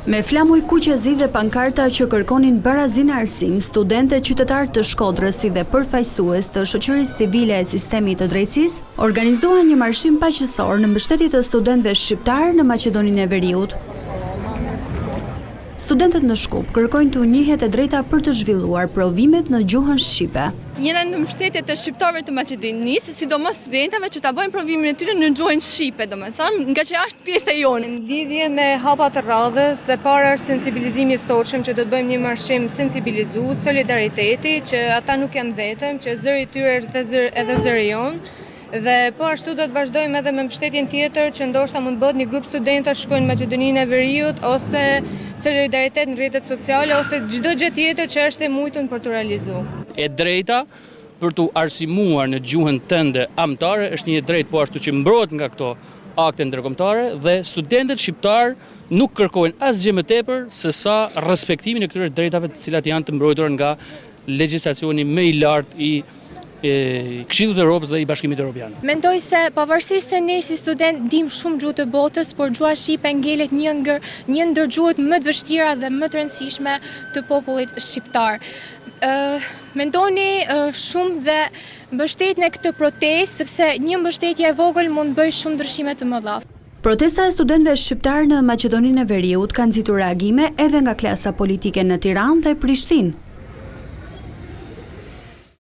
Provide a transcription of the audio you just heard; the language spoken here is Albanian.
Me flamuj kuq e zi dhe pankarta që kërkonin barazi në arsim, studentë e qytetarë të Shkodrës si dhe përfaqësues të shoqërisë civile e sistemit të drejtësisë, organizuan një marshim paqësor në mbështetje të studentëve shqiptarë në Maqedoninë e Veriut. Studentët në Shkup kërkojnë t'u njihet e drejta për të zhvilluar provimet në gjuhën shqipe. Jena në mbështetje të shqiptarëve të Maqedonisë, sidomos studentëve që ta bëjnë provimin e tyre në gjuhën shqipe, domethënë, ngaqë është pjesë e jonë. Në lidhje me hapat e radhës, e para është sensibilizimi i sotshëm që do të bëjmë një marshim sensibilizues, solidariteti, që ata nuk janë vetëm, që zëri i tyre është edhe zëri jonë. Dhe po ashtu do të vazhdojmë edhe me mbështetjen tjetër që ndoshta mund të bëhet një grup studentësh shkojnë në Maqedoninë e Veriut ose solidaritet në rrjetet sociale ose çdo gjë tjetër që është e mujtun për t'u realizu. E drejta për t'u arsimuar në gjuhën tënde amtare është një e drejtë po ashtu që mbrohet nga këto akte ndërkombëtare dhe studentët shqiptarë nuk kërkojnë asgjë më tepër se sa respektimin e këtyre të drejtave të cilat janë të mbrojtura nga legjislacioni më i lartë i Këshillit të Europës dhe i Bashkimit Europian. Mendoj se pavarësisht se ne si studentë dimë shumë gjuhë të botës, por gjuha shqipe ngelet një ngër, një ndër gjuhët më të vështira dhe më të rëndësishme të popullit shqiptar. Mendoni shumë dhe mbështetne këtë protestë, sepse një mbështetje e vogël mund të bëjë shumë ndryshime të mëdha. Protesta e studentëve shqiptarë në Maqedoninë e Veriut ka nxitur reagime edhe nga klasa politike në Tiranë dhe Prishtinë.